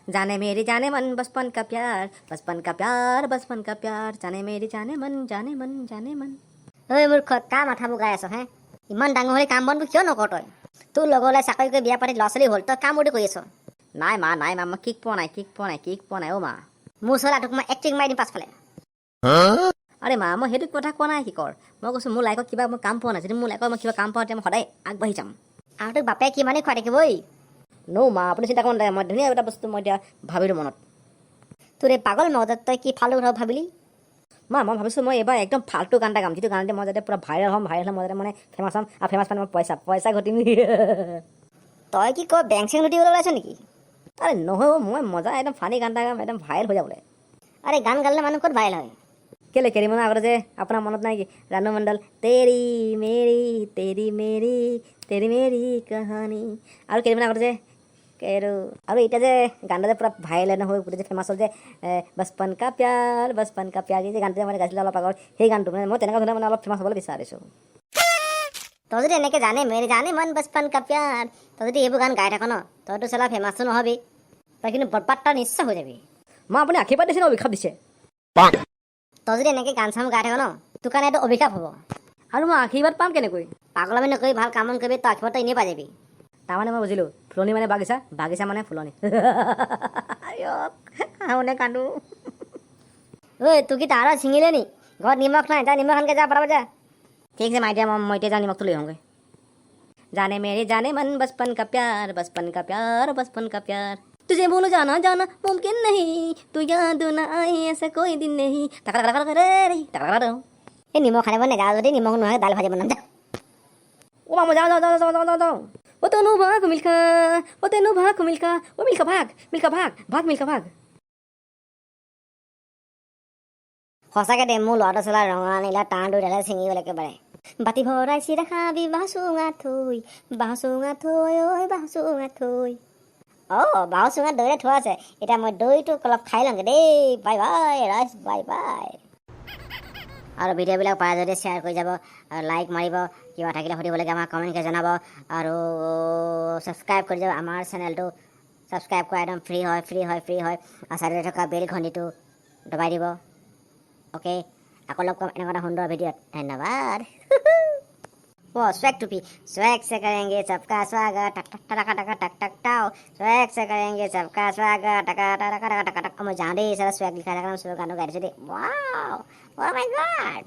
जाने मेरी जाने मन बचपन का प्यार, बचपन का प्यार, बचपन का प्यार, जाने मेरी जाने मन, जाने मन, जाने मन। ঐ মূৰ্খ, কাৰ মাথাবোৰ গাই আছ হে? ইমান ডাঙৰ হ'লে কাম বনবোৰ কিয় নকৰ তই? তোৰ লগৰলাই চাকৰি কৰি বিয়া পাতি ল'ৰা ছোৱালী হ'ল, তই কাম বনটো কৰি আছ। নাই মা, নাই মা, মই কিক পোৱা নাই, কিক পোৱা নাই, কিক পোৱা নাই অ' মা। মোৰ ওচৰলৈ তোক মই এক কিক মাৰি দিম পাছফালে। আৰে মা, মই সেইটো কথা কোৱা নাই। কি কৰ, মই কৈছোঁ মোৰ লাইফত কিবা মই কাম পোৱা নাই। যদি মোৰ লাইফত মই কিবা কাম পাওঁ, তেতিয়া মই সদায় আগবাঢ়ি যাম। আৰু তোক বাপে কিমানেই খুৱাই থাকিব ঐ? ন' মা, আপুনি চিন্তা কৰিব নালাগে। মই ধুনীয়া এটা বস্তু মই এতিয়া ভাবিলোঁ মনত। তোৰ এই পাগল মগজত তই কি ফাল্টু কথা ভাবিলি? মা, মই ভাবিছোঁ মই এইবাৰ একদম ফাল্টু গান এটা গাম, যিটো গানতে মই যাতে পূৰা ভাইৰেল হ'ম। ভাইৰেল হ'ম, মই যাতে মানে ফেমাছ হ'ম আৰু ফেমাছ মানে মই পইচা পইচা ঘটিম। তই কি কয়, বেংক চেংক লুটিবলৈ ওলাইছ নেকি? আৰে নহয় অ', মই মজা একদম ফানি গান এটা গাম, একদম ভাইৰেল হৈ যাবলৈ। আৰে গান গালে মানুহ ক'ত ভাইৰেল হয়? কেলে, কেইদিনমানৰ আগতে যে আপোনাৰ মনত নাই কি, ৰাণু মণ্ডল, তেৰি মেৰি তেৰি মেৰি তেৰি মেৰি কাহানী, আৰু কেইদিনমান আগতে যে আৰু আৰু এতিয়া যে গানটো যে পূৰা ভাইৰেল হৈ গোটেই যে ফেমাছ হ'ল যে, बचपन का प्यार, बचपन का प्यार, এই যে গানটো যে মানে গাইছিলে অলপ আগত, সেই গানটো মানে মই তেনেকুৱা ধৰণে মানে অলপ ফেমাছ হ'বলৈ বিচাৰিছোঁ। তই যদি এনেকৈ जाने मेरी जाने मन बचपन का प्यार, তই যদি এইবোৰ গান গাই থাক ন, তইতো চালা ফেমাছো নহবি, তই কিন্তু বৰবাদ তই নিশ্চয় হৈ যাবি। মা, আপুনি আশীৰ্বাদ দিছে নে অভিশাপ দিছে? তই যদি এনেকৈ গান চান গাই থাক ন, তোৰ কাৰণে এইটো অভিশাপ হ'ব। আৰু মই আশীৰ্বাদ পাম কেনেকৈ? পাগলামি নকৰি ভাল কাম বন কৰিবি, তই আশীৰ্বাদ তই এনেই পাই যাবি। তাৰমানে মই বুজিলোঁ, ফুলনি মানে বাগিচা, বাগিচা মানে ফুলনি। হাঁহোনে কান্দো। ঐ, তোৰ কি তাৰা ছিঙিলে নি? ঘৰত নিমখ নাই, যা নিমখ আনগে, যা পটাপট যা। ঠিক আছে মা, এতিয়া মই এতিয়া যাওঁ, নিমখটো লৈ আহোঁগৈ। जाने मेरे जाने मन बचपन का प्यार, बचपन का प्यार, बचपन का प्यार, तुझे भूल जाना जाना मुमकिन नहीं, तू याद न आए ऐसा कोई दिन नहीं, टका टका टका रे टका टका। এই নিমখ আনিব নেযাওঁ যদি নিমখ নোহোৱাকৈ দাইল ভাজি বনাম, যা। ओ मामा, जाओ जाओ जाओ जाओ जाओ जाओ जाओ। ओ तेनू भाग मिल्खा, ओ तेनू भाग मिल्खा, ओ मिल्खा भाग, मिल्खा भाग, भाग मिल्खा भाग। সঁচাকৈ দে, মোৰ ল'ৰাটো চলা ৰঙা নীলা তাঁৰ দুডালে ছিঙি গ'ল একেবাৰে। বাতি ভৰাই চিৰা খাবি বাঁহ চুঙা থৈ, বাঁহ চুঙা থৈ, ঐ বাঁহ চুঙা থৈ। অঁ, বাঁহ চুঙাত দৈৰে থোৱা আছে, এতিয়া মই দৈটো অলপ খাই লওঁগৈ দেই। বাই বাই ৰাইজ, বাই বাই। আৰু ভিডিঅ'বিলাক পাৰে যদি শ্বেয়াৰ কৰি যাব আৰু লাইক মাৰিব, কিবা থাকিলে সুধিবলগীয়া আমাক কমেণ্টকৈ জনাব আৰু ছাবস্ক্ৰাইব কৰি যাব আমাৰ চেনেলটো। ছাবস্ক্ৰাইব কৰা একদম ফ্ৰী হয়, ফ্ৰী হয়, ফ্ৰী হয়। আৰু চাইডতে থকা বেল ঘণ্টিটো দবাই দিব। অ'কে, আকৌ লগ পাম এনেকুৱা এটা সুন্দৰ ভিডিঅ'ত। ধন্যবাদ। वो स्वैग टुपी, स्वैग से करेंगे सबका स्वागत, टक टक टक टक टक टक टाओ, स्वैग से करेंगे सबका स्वागत, टक टक टक टक टक। মই যাওঁ দেই, চালা। स्वैग লিখা থাকে, মই গানটো গাই দিছোঁ দেই। Wow, oh my God.